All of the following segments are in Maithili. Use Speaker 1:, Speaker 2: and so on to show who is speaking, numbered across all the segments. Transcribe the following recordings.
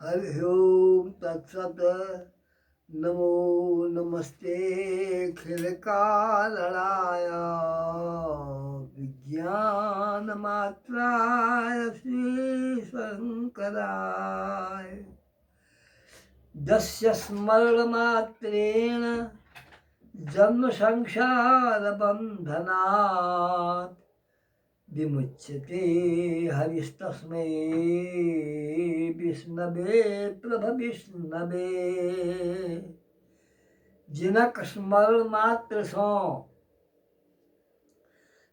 Speaker 1: हरि ओम तत्सत। नमो नमस्ते खिलकारणाय विज्ञान मात्राय श्री शंकराय। यस्य स्मरणमात्रेण जन्म संसार बंधनात् विमुच्यते हरिस्तस्मै विष्णवे प्रभविष्णवे। जिनक स्मरण मात्रसँ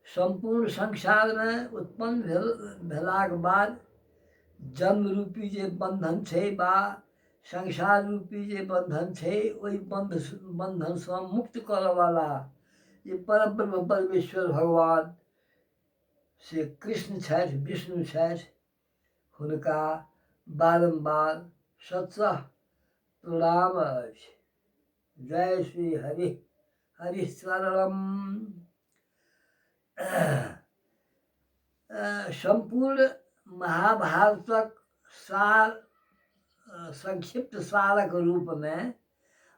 Speaker 1: सम्पूर्ण संसारमे उत्पन्न भेल भेलाक बाद जन्म रूपी जे बन्धन छै बा संसार रूपी जे बन्धन छै, ओहि बन्धनसँ मुक्त करऽवला जे परब्रह्म परमेश्वर भगवान से कृष्ण छथि, विष्णु छथि, हुनका बारम्बार सतसह प्रणाम अछि। जय श्री हरि हरिशरणम। सम्पूर्ण महाभारतक सार संक्षिप्त सारक रूपमे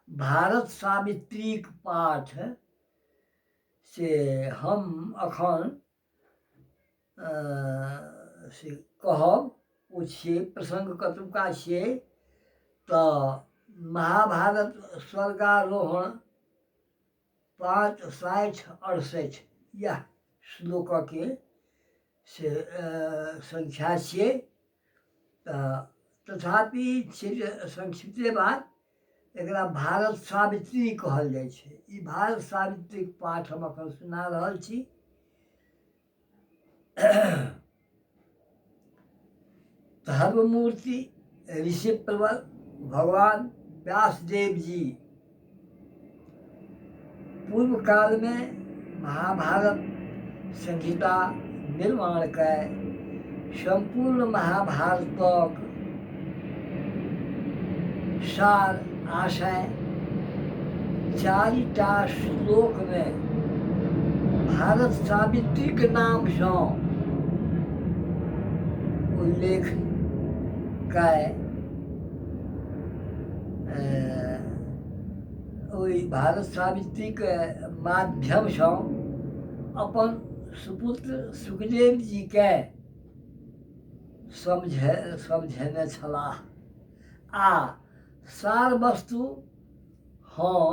Speaker 1: भारत सावित्रीक पाठ से हम अखन से कहब, ओ छियै प्रसङ्ग कतुका छियै। तऽ महाभारत स्वर्गारोहण 5, 60, 68 इएह श्लोकके से संख्या छियै। तऽ तथापि छै जे संक्षिप्ते बात, एकरा भारत सावित्री कहल जाइ छै। ई भारत सावित्रीक पाठ हम एखन सुना रहल छी। धर्ममूर्ति ऋषि प्रवर भगवान व्यासदेव जी पूर्व कालमे महाभारत संहिता निर्माण कय सम्पूर्ण महाभारतक सार आशय 4टा श्लोकमे भारत सावित्रीक नामसँ उल्लेख कय ओहि भारत सावित्रीके माध्यमसँ अपन सुपुत्र सुखदेव जीके समझेने छलाह आ सार वस्तु हँ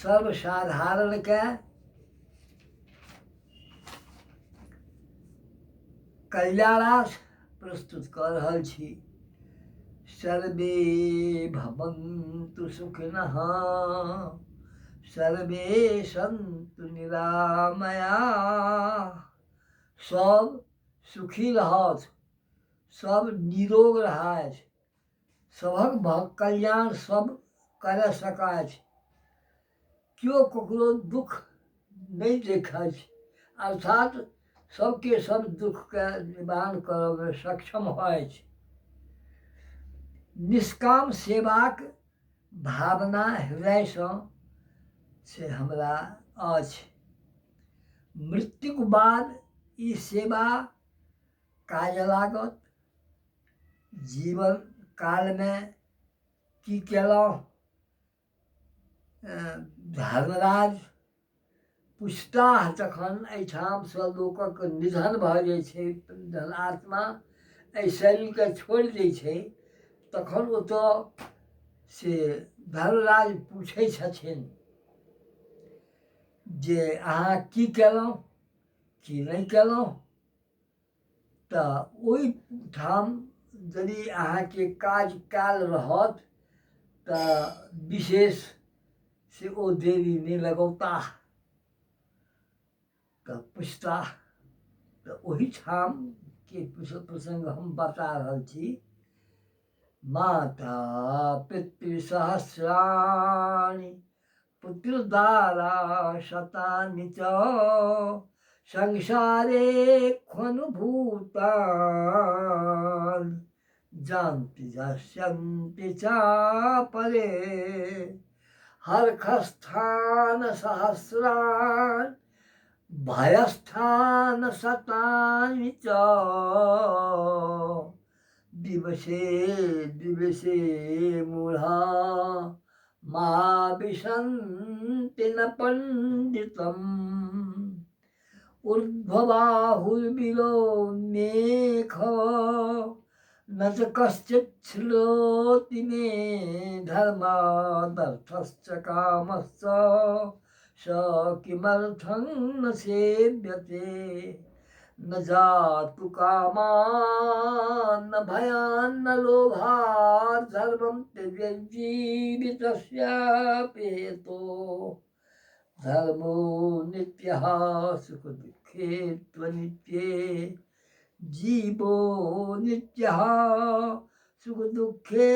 Speaker 1: सर्वसाधारणके कल्याणार्थ प्रस्तुत कऽ रहल छी। सर्वे भवन्तु सुखिनः सर्वे सन्तु निरामया। सब सुखी रहत, सब निरोग रहथि, सभक कल्याण सब करै सकथि, केओ ककरो दुख नहि देखथि, अर्थात सबके सब दुखके निवारण करऽमे सक्षम होथि। निष्काम सेवाक भावना हृदयसँ से हमरा अछि। मृत्युक बाद ई सेवा काज लागत। जीवन कालमे की केलहुँ, धर्मराज पुछताह जखन एहिठामसँ लोकक निधन भऽ जाइ छै, जहन आत्मा एहि शरीरके छोड़ि दै छै, तखन ओतऽ से धर्मराज पूछै छथिन जे अहाँ की केलहुँ की नहि केलहुँ। तऽ ओहिठाम यदि अहाँके काज कयल रहत तऽ विशेष से ओ देरी नहि लगौताह, तऽ पुछताह। तऽ ओहिठामके प्रसङ्ग हम बता रहल छी। माता पितृसहस्राणि पुत्रदारा शतानि च संसारे ख्वनुभूतान् जान्ति जास्यन्ति चापरे। हर्खस्थान सहस्रान् भयस्थान शतानि च दिवसे दिवसे मूढ़ा मा विशन्ति न पण्डितम्। ऊर्ध्वबाहुर्बिलो मेघ न च कश्चित् श्लोति मे धर्मादर्थश्च कामश्च स किमर्थं न सेव्यते। न जातु कामान् न भयान् न लोभात् धर्मं त्यजजीवितस्यापि हेतोः धर्मो नित्यः सुखदुःखे त्वनित्ये जीवो नित्यः सुखदुःखे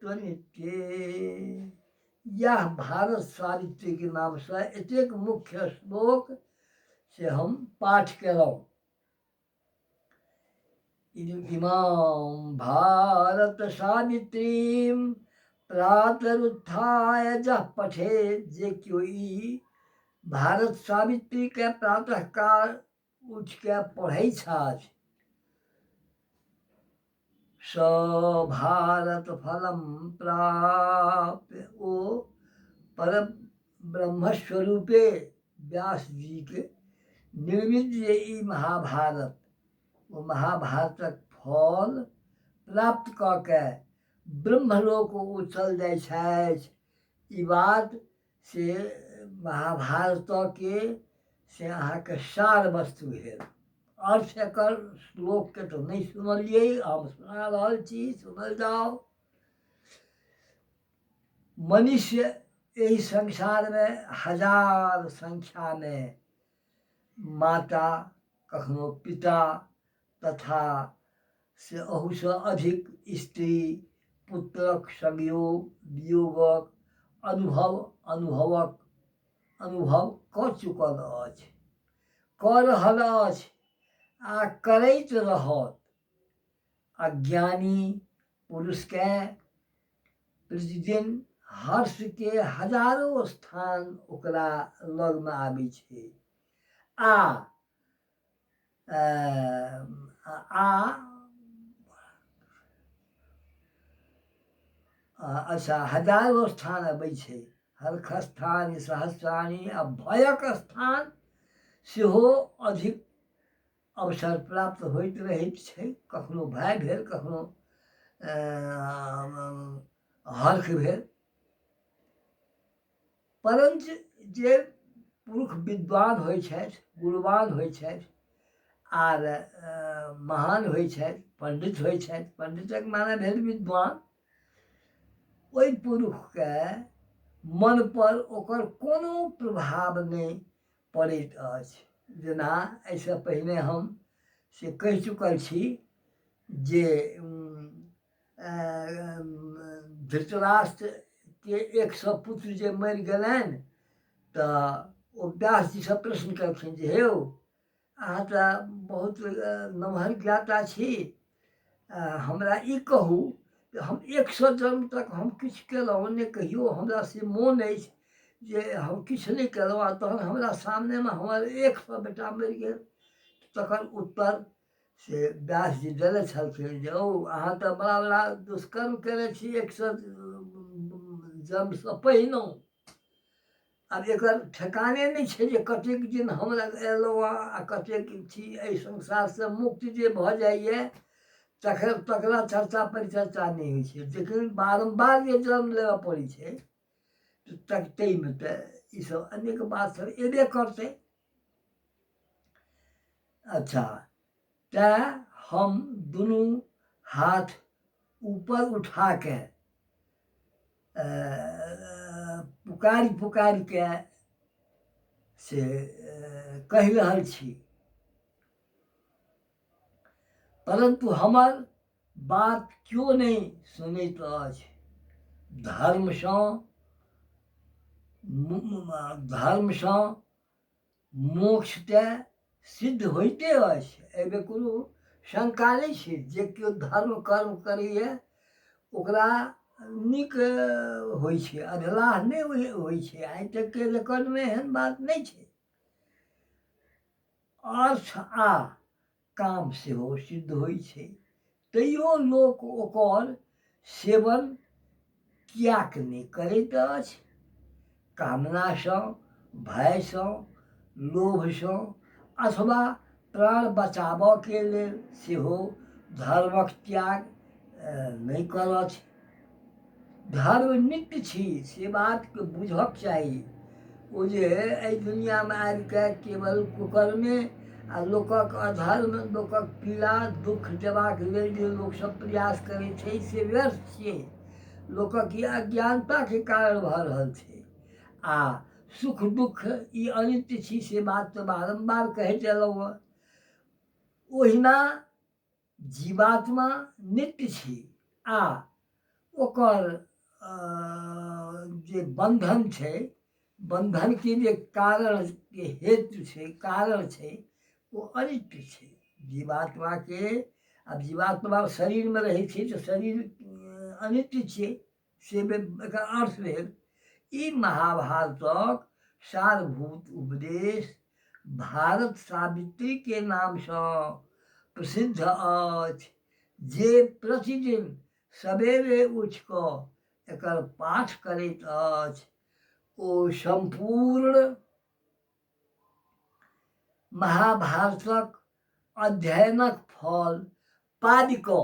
Speaker 1: त्वनित्ये। यह भारत सावित्रीके नामसँ एतेक मुख्य श्लोक से हम पाठ केलहुँ। इमां भारत सावित्रीं प्रातरुत्थाय जः पठेत्। जे केओ ई भारत सावित्रीके प्रातःकाल उठिके पढ़ै छथि स भारत फलम प्राप्य ओ पर ब्रह्मस्वरूपे व्यास जीके निर्मित जे ई महाभारत, ओ महाभारतक फल प्राप्त कऽ के ब्रह्मलोक ओ चल जाइ छथि। ई बात से महाभारतके से अहाँके सार वस्तु भेल। अर्थ एकर श्लोकके तऽ नहि सुनलियै, हम सुना रहल छी, सुनल जाउ। मनुष्य एहि संसारमे हजार संख्यामे माता, कखनो पिता तथा से अहूसँ अधिक स्त्री पुत्रक संयोग वियोगक अनुभवक अनुभव कऽ चुकल अछि, कऽ रहल अछि आ करैत रहत। अज्ञानी पुरुषकेँ प्रतिदिन हर्षके हजारो स्थान ओकरा लगमे आबै छै आ आ अच्छा हजारो स्थान अबै छै, हर्ख स्थान सहस्राणी आ भयक स्थान सेहो अधिक अवसर प्राप्त होइत रहैत छै। कखनो भय भेल, कखनो हर्ष भेल। परञ्च जे पुरुष विद्वान होइ छथि, गुणवान होइ छथि आर महान होइ छथि, पण्डित होइ छथि, पण्डितक माने भेल विद्वान, ओहि पुरुषके मनपर ओकर कोनो प्रभाव नहि पड़ैत अछि। जेना एहिसँ पहिने हम से कहि चुकल छी जे धृतराष्ट्रके 100 पुत्र जे मरि गेलनि तऽ ओ व्यासजीसँ प्रश्न केलखिन जे हे यौ, अहाँ तऽ बहुत नमहर ज्ञाता छी, हमरा ई कहू जे हम 100 जन्म तक हम किछु केलहुँ नहि, कहियो हमरा से मोन अछि जे हम किछु नहि केलहुँ आ तहन हमरा सामनेमे हमर 100 बेटा मरि गेल। तकर उत्तर से व्यासजी देने छलखिन जे औ अहाँ तऽ बड़ा बड़ा दुष्कर्म केने छी 100 जन्मसँ पहिनहुँ, आब एकर ठेकाने नहि छै जे कतेक दिन हम एलहुँ हँ आ कतेक छी एहि संसारसँ मुक्त जे भऽ जाइए तखन तकरा चर्चा परिचर्चा नहि होइ छै, लेकिन बारम्बार जे जन्म लेबऽ पड़ै छै ताहिमे तऽ ईसब अनेक बात सब एबे करतै। अच्छा, तैँ हम दुनू हाथ ऊपर उठाके पुकारि पुकारिके से कहि रहल छी, परन्तु हमर बात केओ नहि सुनैत अछि। धर्मसँ मोक्ष तऽ सिद्ध होइते अछि, एहिमे कोनो शङ्का नहि छै। जे केओ धर्म कर्म करैए ओकरा नीक होइ छै, अधलाह नहि होइ छै। आइ तकके रिकॉर्डमे एहन बात नहि छै। अर्थ आ काम सेहो सिद्ध होइ छै, तैयो लोक ओकर सेवन किएक नहि करैत अछि? कामनासँ, भयसँ, लोभसँ अथवा प्राण बचाबऽके लेल सेहो धर्मक त्याग नहि करथि। धर्म नित्य छी से बातके बुझऽके चाही। ओ जे एहि दुनिआँमे आबिके केवल कुकर्मे आ लोकक अधर्म, लोकक पीड़ा दुःख देबाक लेल जे लोकसभ प्रयास करै छै से व्यर्थ छियै। लोकक ई अज्ञानताके कारण भऽ रहल छै। आ सुख दुःख ई अनित्य छी से बात तऽ बारम्बार कहैत एलहुँ हँ। ओहिना जीवात्मा नित्य छी आ ओकर जे बन्धन छै, बन्धनके जे कारण के हेतु छै, कारण छै, ओ अनित्य छै। जीवात्माके आब जीवात्मा शरीरमे रहै छै तऽ शरीर अनित्य छियै, से एकर अर्थ भेल। ई महाभारतक सारभूत उपदेश भारत सावित्रीके नामसँ प्रसिद्ध अछि, जे प्रतिदिन सबेरे उठिकऽ एकर पाठ करैत अछि ओ सम्पूर्ण महाभारतक अध्ययनक फल पाबिकऽ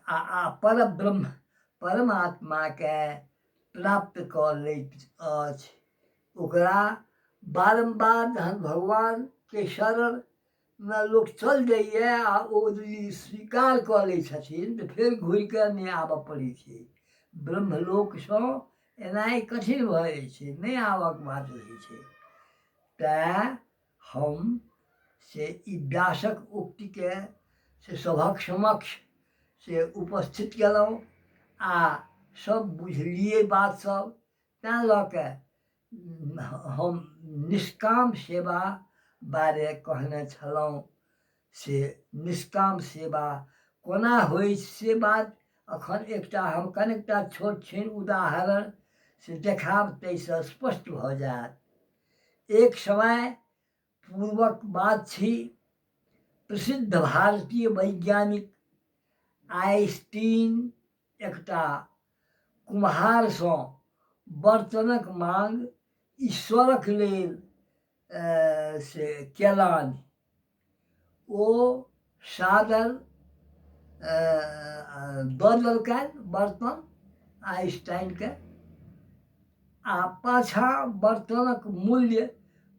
Speaker 1: आ परब्रह्म परमात्माके प्राप्त कऽ लैत अछि। ओकरा बारम्बार जहन भगवानके शरणमे लोक चलि जाइए आ ओ यदि स्वीकार कऽ लै छथिन तऽ फेर घुरिकऽ नहि आबऽ पड़ै छै। ब्रह्मलोकसँ एनाइ कठिन भऽ जाइ छै, नहि आबऽके बात रहै छै। तेँ हम से ई व्यासक उक्तिके से सभक समक्ष से उपस्थित कयलहुँ आ सब बुझलियै बात सब, तैँ लऽ कऽ हम निष्काम सेवा बारे कहने छलहुँ। से निष्काम सेवा कोना होइ से बात एखन एकटा हम कनिकटा छोट छिन उदाहरण से देखायब, ताहिसँ स्पष्ट भऽ जायत। एक समय पूर्वक बात छी, प्रसिद्ध भारतीय वैज्ञानिक आइंस्टीन एकटा कुम्हारसँ बर्तनक माँग ईश्वरक लेल से केलनि। ओ सादर दऽ देलकनि बर्तन आइंस्टाइनके आ पाछाँ बर्तनक मूल्य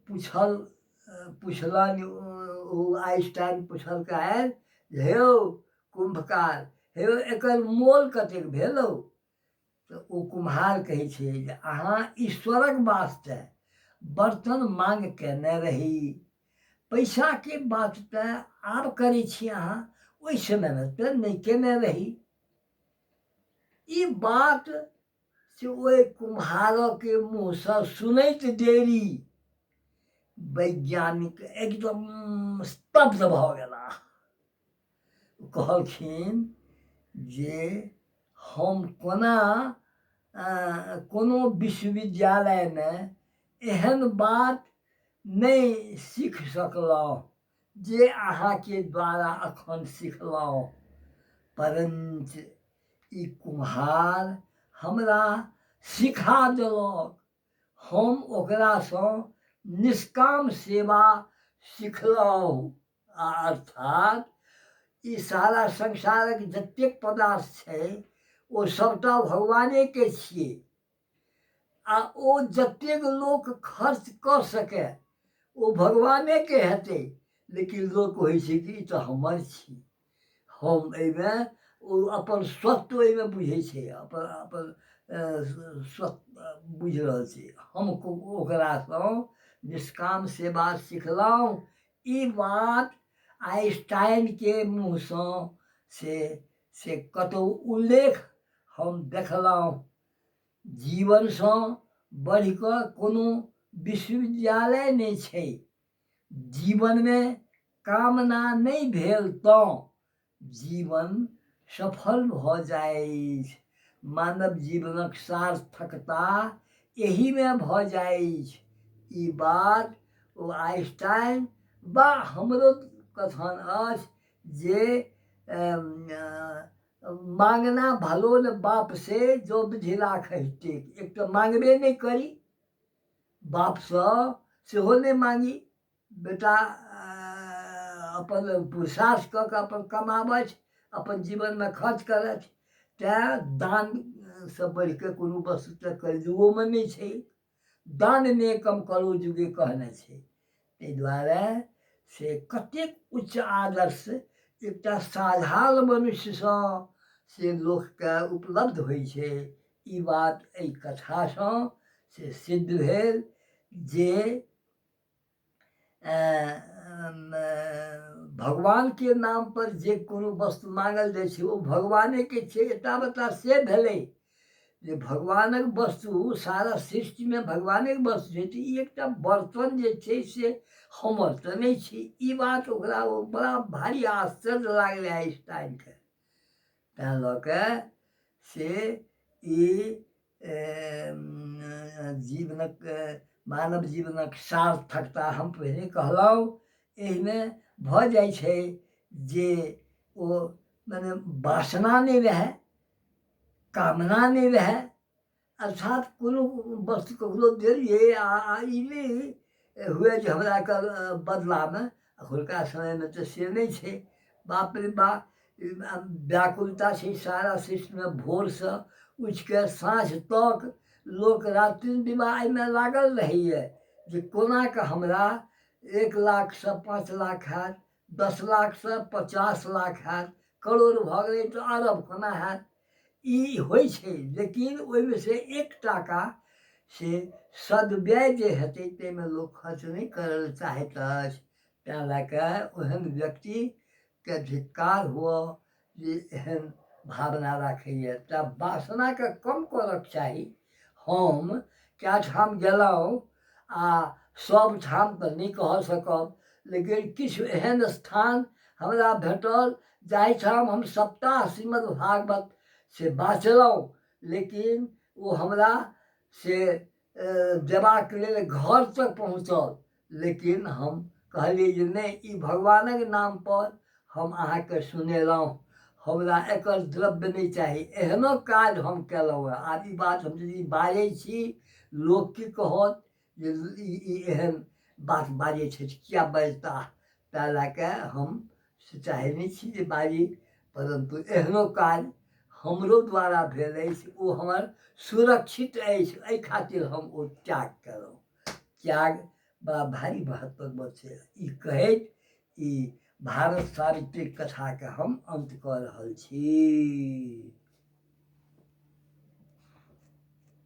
Speaker 1: पुछलनि। ओ आइंस्टाइन पुछलकनि जे हे यौ कुम्भकार, हे यौ एकर मोल कतेक भेल हौ? तऽ ओ कुम्हार कहै छै जे अहाँ ईश्वरक वास्ते बर्तन माँग कयने रही, पैसाके बात तऽ आब करै छी अहाँ, ओहि समयमे तऽ नहि कयने रही। ई बात से ओहि कुम्हारके मुँहसँ सुनैत देरी वैज्ञानिक एकदम स्तब्ध भऽ गेलाह। कहलखिन जे हम कोना कोनो विश्वविद्यालयमे एहन बात नहि सीख सकलहुँ जे अहाँके द्वारा अखन सिखलहुँ, परञ्च ई कुम्हार हमरा सिखा देलक। हम ओकरासँ निष्काम सेवा सिखलहुँ। आ अर्थात ई सारा संसारक जतेक पदार्थ छै ओ सभटा भगवानेके छियै आ ओ जतेक लोक खर्च कऽ सकै ओ भगवानेके हेतै, लेकिन लोक होइ छै कि ई तऽ हमर छी, हम एहिमे ओ अपन स्वत्व एहिमे बुझै छै, अपन अपन स्वत्व बुझि रहल छै। हम ओकरासँ निष्काम सेवा सिखलहुँ। ई बात आइंस्टाइनके मुँहसँ से कतहु उल्लेख हम देखलहुँ। जीवनसँ बढ़िकऽ कोनो विश्वविद्यालय नहि छै। जीवनमे कामना नहि भेल तँ जीवन सफल भऽ जाइछ। मानव जीवनक सार्थकता एहीमे भऽ जाइछ। ई बात ओ आइंस्टाइन वा हमरो कथन अछि जे माँगना भलो ने बाप से जो विधि राखै टेक। एक तऽ माँगबे नहि करी बापसँ, सेहो नहि माँगी, बेटा अपन पुरुषार्थ कऽ कऽ अपन कमाबथि, अपन जीवनमे खर्च करथि। तैँ दानसँ बढ़िकऽ कोनो वस्तु तऽ कलियुगोमे नहि छै। दान ने कम करू जुगे कहने छै। ताहि दुआरे से कतेक उच्च आदर्श एकटा साधारण मनुष्यसँ से लोकके उपलब्ध होइ छै, ई बात एहि कथासँ से सिद्ध भेल जे भगवानके नामपर जे कोनो वस्तु माँगल जाइ छै ओ भगवानेके छै। एतावता से भेलै जे भगवानक वस्तु सारा सृष्टिमे भगवानेके वस्तु छै, तऽ ई एकटा बर्तन जे छै से हमर तऽ नहि छी। ई बात ओकरा ओ बड़ा भारी आश्चर्य लागलै आइंस्टाइनके। तैँ लऽ कऽ से ई जीवनक, मानव जीवनक सार्थकता हम पहिने कहलहुँ, एहिमे भऽ जाइ छै जे ओ मने वासना नहि रहए, कामना नहि रहए, अर्थात कोनो वस्तु ककरो देलियै आ ई नहि हुए जे हमरा एकर बदलामे। एखुनका समयमे तऽ से नहि छै। बाप रे बा, व्याकुलता छै सारा सृष्टिमे। भोरसँ उठिके साँझ तक लोक रात्रि विवाह एहिमे लागल रहैए जे कोनाके हमरा 1 लाखसँ 5 लाख हैत, 10 लाखसँ 50 लाख हैत, करोड़ भऽ गेलै तऽ अरब कोना हैत। ई होइ छै, लेकिन ओहिमे से 1 टाका से सदव्यय जे हेतै ताहिमे लोक खर्च नहि करय लए चाहैत अछि। तैँ लए कऽ ओहन व्यक्तिके धिक्कार हुअ जे एहन भावना राखैए। तैँ वासनाके कम करऽके चाही। हम कए ठाम गेलहुँ आ सब ठाम तऽ नहि कह सकब, लेकिन किछु एहन स्थान हमरा भेटल जाहिठाम हम सप्ताह श्रीमद् भागवत से बाँचलहुँ, लेकिन ओ हमरा से देबाक लेल घर तक पहुँचल, लेकिन हम कहलियै जे नहि, ई भगवानक नामपर हम अहाँके सुनेलहुँ, हमरा एकर द्रव्य नहि चाही। एहनो काज हम केलहुँ हँ। आब ई बात हम यदि बाजै छी, लोक की कहत जे ई एहन बात बाजै छथि, किया बजताह? ताहि लए कऽ हम से चाहै नहि छी जे बाजी, परन्तु एहनो काज हमरो द्वारा भेल अछि, ओ हमर सुरक्षित अछि, एहि खातिर हम ओ त्याग केलहुँ। त्याग बड़ा भारी महत्वक छै। ई कहैत ई भारत सावित्रीक कथाके हम अन्त कऽ रहल छी।